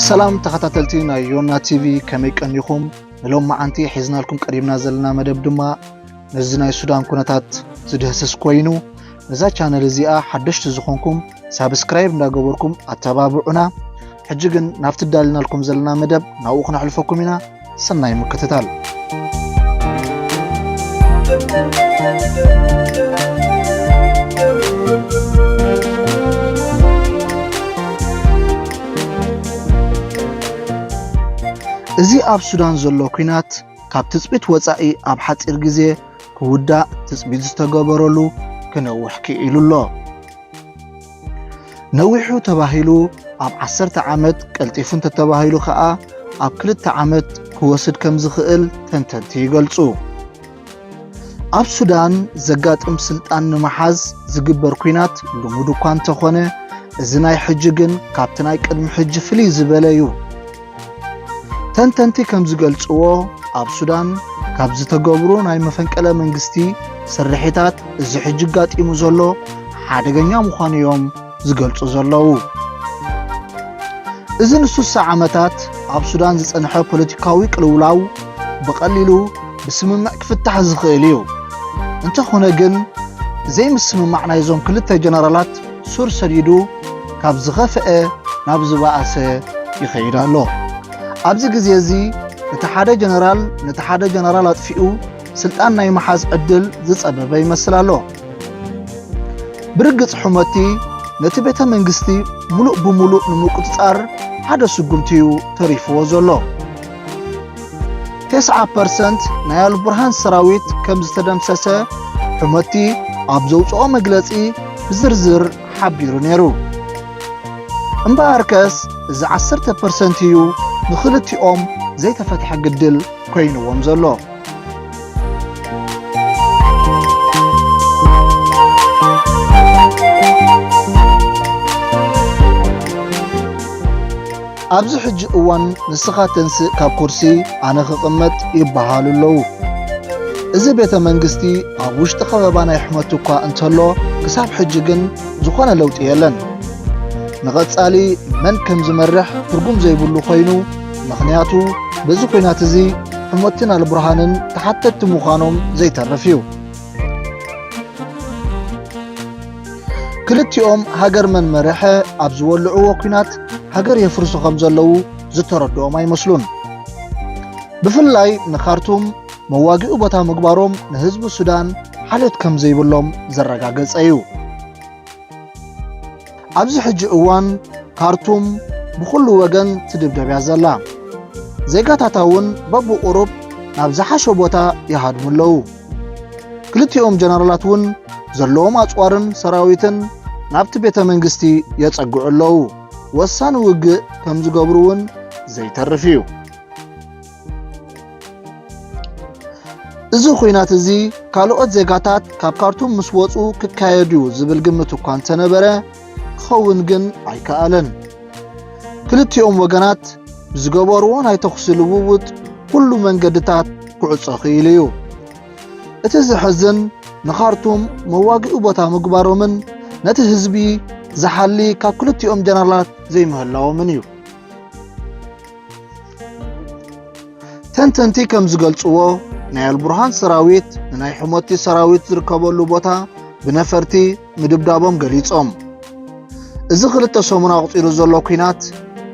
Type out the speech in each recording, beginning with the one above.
ሰላም ተኸታተልቲ ናይ ዮና ቲቪ፣ ከመይ ቀኒኹም? ንሎም መዓንቲ ሒዝናልኩም ቀሪብና ዘለና መደብ ድማ ነዚ ናይ ሱዳን ኩነታት ዝድህስስ ኮይኑ፣ ነዛ ቻነል እዚኣ ሓደሽቲ ዝኾንኩም ሳብስክራይብ እንዳገበርኩም ኣተባብዑና። ሕጂ ግን ናብቲ ዳልናልኩም ዘለና መደብ ናብኡ ክነሕልፈኩም ኢና። ሰናይ ምክትታል። እዚ ኣብ ሱዳን ዘሎ ኲናት ካብ ትጽቢት ወጻኢ ኣብ ሓጺር ግዜ ክውዳእ ትጽቢት ዝተገበረሉ ክነውሕ ክኢሉ ኣሎ። ነዊሑ ተባሂሉ ኣብ ዓሰርተ ዓመት፣ ቀልጢፉ እንተተባሂሉ ከኣ ኣብ ክልተ ዓመት ክወስድ ከም ዝኽእል ተንተንቲ ይገልጹ። ኣብ ሱዳን ዘጋጥም ስልጣን ንምሓዝ ዝግበር ኲናት ልሙድ እኳ እንተኾነ፣ እዚ ናይ ሕጂ ግን ካብቲ ናይ ቅድሚ ሕጂ ፍልይ ዝበለ እዩ። ተንተንቲ ከም ዝገልጽዎ፣ ኣብ ሱዳን ካብ ዝተገብሩ ናይ መፈንቅለ መንግስቲ ስርሒታት እዚ ሕጂ ኣጋጢሙ ዘሎ ሓደገኛ ምዃኑ እዮም ዝገልጹ ዘለዉ። እዚ ንስሳ ዓመታት ኣብ ሱዳን ዝጸንሐ ፖለቲካዊ ቅልውላው ብቐሊሉ ብስምምዕ ክፍታሕ ዝኽእል እዩ። እንተኾነ ግን፣ ዘይምስምማዕ ናይዞም ክልተ ጀነራላት ሱር ሰዲዱ ካብ ዝኸፍአ ናብ ዝበኣሰ ይኸይድ ኣሎ። ኣብዚ ግዜ እዚ፣ እቲ ሓደ ጀነራል ነቲ ሓደ ጀነራል ኣጥፊኡ ስልጣን ናይ ምሓዝ ዕድል ዝጸበበ ይመስል ኣሎ። ብርግጽ፣ ሑመቲ ነቲ ቤተ መንግስቲ ምሉእ ብምሉእ ንምቁጽጻር ሓደ ስጉምቲ እዩ ተሪፍዎ ዘሎ። ተስዓ ፐርሰንት ናይ ኣልቡርሃን ሰራዊት ከም ዝተደምሰሰ ሑመቲ ኣብ ዘውጽኦ መግለጺ ብዝርዝር ሓቢሩ ነይሩ። እምበኣርከስ፣ እዚ ዓሰርተ ፐርሰንት እዩ ንኽልቲኦም ዘይተፈትሐ ግድል ኮይንዎም ዘሎ። ኣብዚ ሕጂ እዋን ንስኻ ተንስእ ካብ ኩርሲ፣ ኣነ ክቕመጥ ይበሃሉ ኣለዉ። እዚ ቤተ መንግስቲ ኣብ ውሽጢ ከበባ ናይ ሑመቲ እኳ እንተሎ፣ ክሳብ ሕጂ ግን ዝኾነ ለውጢ የለን። ንቐጻሊ መን ከም ዝመርሕ ትርጉም ዘይብሉ ኮይኑ፣ ምኽንያቱ በዚ ኲናት እዚ ሑመቲን ኣልቡርሃንን ተሓተትቲ ምዃኖም ዘይተርፍ እዩ። ክልቲኦም ሃገር መን መረሐ ኣብ ዝወልዕዎ ኲናት ሃገር የፍርሱ ከም ዘለዉ ዝተረድኦም ኣይመስሉን። ብፍላይ ንኻርቱም መዋግኢ ቦታ ምግባሮም ንህዝቢ ሱዳን ሓልዮት ከም ዘይብሎም ዘረጋገጸ እዩ። ኣብዚ ሕጂ እዋን ካርቱም ብኹሉ ወገን ትድብደብ እያ ዘላ። ዜጋታታ እውን በብቑሩብ ናብ ዝሓሸ ቦታ ይሃድሙ ኣለዉ። ክልቲኦም ጀነራላት እውን ዘለዎም ኣጽዋርን ሰራዊትን ናብቲ ቤተ መንግስቲ የጸግዑ ኣለዉ። ወሳኒ ውግእ ከም ዝገብሩ እውን ዘይተርፍ እዩ። እዚ ኹናት እዚ ካልኦት ዜጋታት ካብ ካርቱም ምስ ወጹ ክካየድ እዩ ዝብል ግምት እኳ እንተነበረ፣ ክኸውን ግን ኣይከኣለን። ክልቲኦም ወገናት ብዝገበርዎ ናይ ተኹሲ ልውውጥ ኩሉ መንገድታት ክዕጾ ክኢሉ እዩ። እቲ ዘሕዝን ንኻርቱም መዋግኢ ቦታ ምግባሮምን ነቲ ህዝቢ ዝሓሊ ካብ ክልቲኦም ጀነራላት ዘይምህላዎምን እዩ። ተንተንቲ ከም ዝገልጽዎ፣ ናይ ኣልቡርሃን ሰራዊት ንናይ ሑመቲ ሰራዊት ዝርከበሉ ቦታ ብነፈርቲ ምድብዳቦም ገሊጾም። እዚ ክልተ ሰሙን ኣቑጺሩ ዘሎ ኲናት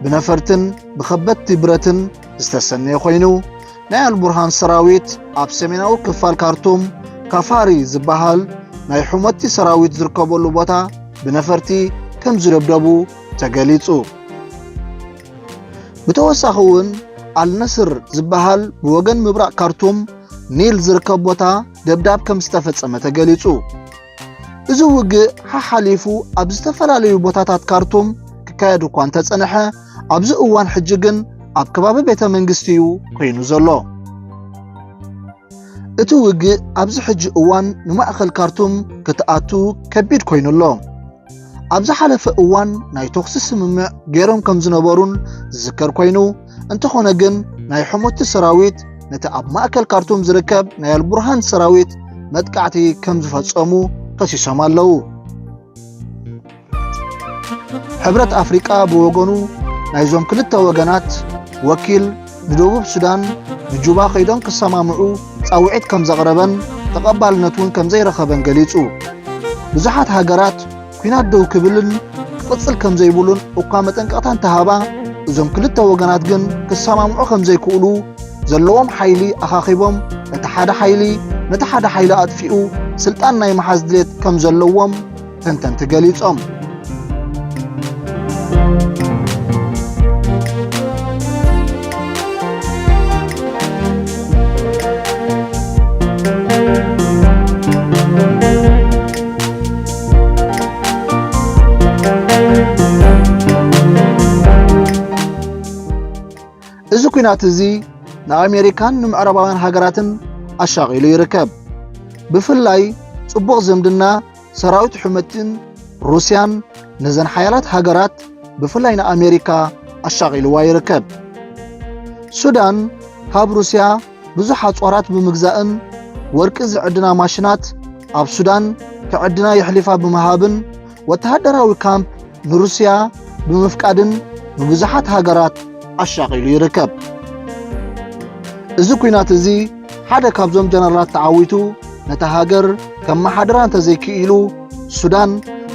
ብነፈርትን ብኸበድቲ ብረትን ዝተሰነየ ኮይኑ፣ ናይ ኣልቡርሃን ሰራዊት ኣብ ሰሜናዊ ክፋል ካርቱም ካፋሪ ዝበሃል ናይ ሑመቲ ሰራዊት ዝርከበሉ ቦታ ብነፈርቲ ከም ዝደብደቡ ተገሊጹ። ብተወሳኺ እውን ኣልነስር ዝበሃል ብወገን ምብራቕ ካርቱም ኒል ዝርከብ ቦታ ደብዳብ ከም ዝተፈጸመ ተገሊጹ። እዚ ውግእ ሓሓሊፉ ኣብ ዝተፈላለዩ ቦታታት ካርቱም ክካየድ እኳ እንተጸንሐ፣ ኣብዚ እዋን ሕጂ ግን ኣብ ከባቢ ቤተ መንግስቲ እዩ ኮይኑ ዘሎ። እቲ ውግእ ኣብዚ ሕጂ እዋን ንማእከል ካርቱም ክትኣቱ ከቢድ ኮይኑ ኣሎ። ኣብ ዝሓለፈ እዋን ናይ ተኹሲ ስምምዕ ገይሮም ከም ዝነበሩን ዝዝከር ኮይኑ፣ እንተኾነ ግን ናይ ሑመቲ ሰራዊት ነቲ ኣብ ማእከል ካርቱም ዝርከብ ናይ ኣልቡርሃን ሰራዊት መጥቃዕቲ ከም ዝፈጸሙ ከሲሶም ኣለዉ። ሕብረት ኣፍሪቃ ብወገኑ ናይዞም ክልተ ወገናት ወኪል ንደቡብ ሱዳን ንጁባ ከይዶም ክሰማምዑ ጻውዒት ከም ዘቕረበን ተቐባልነት እውን ከም ዘይረኸበን ገሊጹ። ብዙሓት ሃገራት ኲናት ደው ክብልን ክቕጽል ከም ዘይብሉን እኳ መጠንቀቕታ እንተሃባ፣ እዞም ክልተ ወገናት ግን ክሰማምዑ ከም ዘይክእሉ፣ ዘለዎም ሓይሊ ኣኻኺቦም ነቲ ሓደ ሓይሊ ነቲ ሓደ ሓይሊ ኣጥፊኡ ስልጣን ናይ ምሓዝ ድሌት ከም ዘለዎም ተንተንቲ ገሊጾም። እዚ ኲናት እዚ ንኣሜሪካን ንምዕራባውያን ሃገራትን ኣሻቒሉ ይርከብ። ብፍላይ ጽቡቕ ዝምድና ሰራዊት ሕመትን ሩስያን ነዘን ሓያላት ሃገራት ብፍላይ ንኣሜሪካ ኣሻቒልዋ ይርከብ። ሱዳን ካብ ሩስያ ብዙሕ ኣጽዋራት ብምግዛእን ወርቂ ዝዕድና ማሽናት ኣብ ሱዳን ክዕድና የሕሊፋ ብምሃብን ወተሃደራዊ ካምፕ ንሩስያ ብምፍቃድን ንብዙሓት ሃገራት ኣሻቒሉ ይርከብ። እዚ ኲናት እዚ ሓደ ካብዞም ጀነራላት ተዓዊቱ ነታ ሃገር ከመሓድራ እንተዘይክኢሉ፣ ሱዳን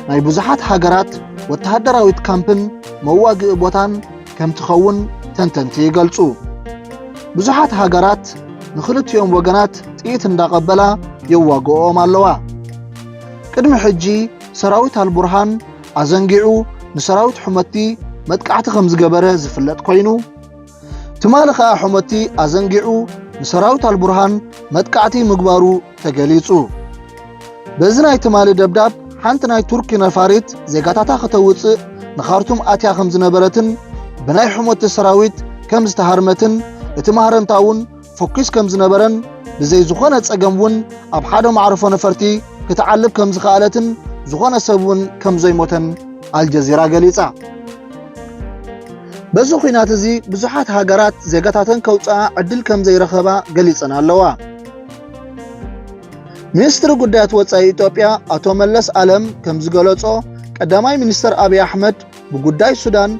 ናይ ብዙሓት ሃገራት ወተሃደራዊት ካምፕን መዋግኢ ቦታን ከም ትኸውን ተንተንቲ ይገልጹ። ብዙሓት ሃገራት ንኽልቲኦም ወገናት ጥይት እንዳቐበላ የዋግኦም ኣለዋ። ቅድሚ ሕጂ ሰራዊት ኣልቡርሃን ኣዘንጊዑ ንሰራዊት ሑመቲ መጥቃዕቲ ከም ዝገበረ ዝፍለጥ ኮይኑ፣ ትማሊ ኸኣ ሑመቲ ኣዘንጊዑ ንሰራዊት ኣልቡርሃን መጥቃዕቲ ምግባሩ ተገሊጹ። በዚ ናይ ትማሊ ደብዳብ ሓንቲ ናይ ቱርኪ ነፋሪት ዜጋታታ ከተውጽእ ንኻርቱም ኣትያ ከም ዝነበረትን ብናይ ሑመቲ ሰራዊት ከም ዝተሃርመትን እቲ ማህረምታ እውን ፈኲስ ከም ዝነበረን ብዘይ ዝኾነ ጸገም እውን ኣብ ሓደ መዕርፎ ነፈርቲ ክትዓልብ ከም ዝኸኣለትን ዝኾነ ሰብ እውን ከም ዘይሞተን ኣልጀዚራ ገሊጻ። በዚ ኲናት እዚ ብዙሓት ሃገራት ዜጋታተን ከውጽኣ ዕድል ከም ዘይረኸባ ገሊጸን ኣለዋ። ሚኒስትሪ ጉዳያት ወጻኢ ኢትዮጵያ ኣቶ መለስ ኣለም ከም ዝገለጾ፣ ቀዳማይ ሚኒስትር ኣብይ ኣሕመድ ብጉዳይ ሱዳን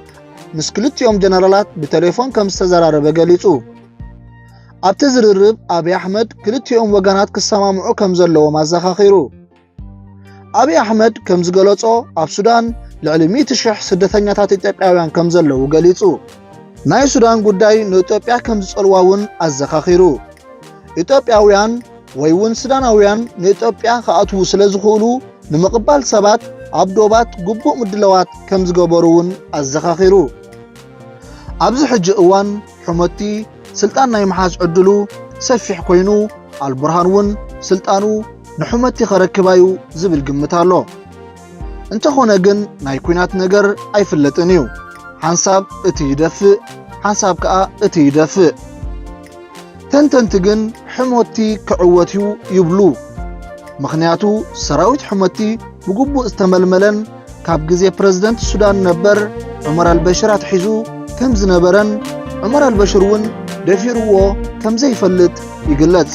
ምስ ክልቲኦም ጀነራላት ብቴሌፎን ከም ዝተዘራረበ ገሊጹ። ኣብቲ ዝርርብ ኣብይ ኣሕመድ ክልቲኦም ወገናት ክሰማምዑ ከም ዘለዎም ኣዘኻኺሩ። ኣብይ ኣሕመድ ከም ዝገለጾ፣ ኣብ ሱዳን ልዕሊ ሚእቲ ሽሕ ስደተኛታት ኢትዮጵያውያን ከም ዘለዉ ገሊጹ። ናይ ሱዳን ጉዳይ ንኢትዮጵያ ከም ዝጸልዋ እውን ኣዘኻኺሩ። ኢትዮጵያውያን ወይ እውን ሱዳናውያን ንኢትዮጵያ ክኣትዉ ስለ ዝኽእሉ፣ ንምቕባል ሰባት ኣብ ዶባት ግቡእ ምድላዋት ከም ዝገበሩ እውን ኣዘኻኺሩ። ኣብዚ ሕጂ እዋን ሑመቲ ስልጣን ናይ ምሓዝ ዕድሉ ሰፊሕ ኮይኑ፣ ኣልቡርሃን እውን ስልጣኑ ንሑመቲ ከረክባዩ ዝብል ግምት ኣሎ። እንተኾነ ግን ናይ ኲናት ነገር ኣይፍለጥን እዩ። ሓንሳብ እቲ ይደፍእ፣ ሓንሳብ ከኣ እቲ ይደፍእ። ተንተንቲ ግን ሑመቲ ክዕወት እዩ ይብሉ። ምኽንያቱ ሰራዊት ሑመቲ ብግቡእ ዝተመልመለን ካብ ግዜ ፕረዚደንት ሱዳን ነበር ዑመር ኣልበሽር ኣትሒዙ ከም ዝነበረን ዑመር ኣልበሽር እውን ደፊርዎ ከም ዘይፈልጥ ይግለጽ።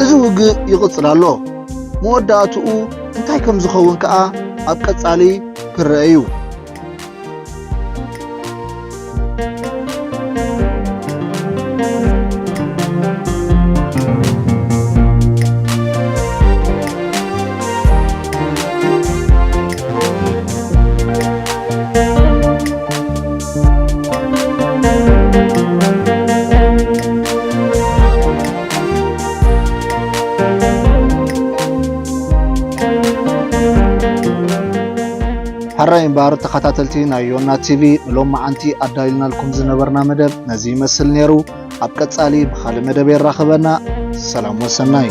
እዚ ውግእ ይቕጽል ኣሎ። መወዳእትኡ እንታይ ከም ዝኸውን ከኣ ኣብ ቀጻሊ ክረአ እዩ። ሕራይ እምበኣር ተኸታተልቲ ናይ ዮና ቲቪ፣ ንሎማዓንቲ ኣዳሊልናልኩም ዝነበርና መደብ ነዚ ይመስል ነይሩ። ኣብ ቀጻሊ ብኻልእ መደብ የራኽበና። ሰላም ወሰናይ።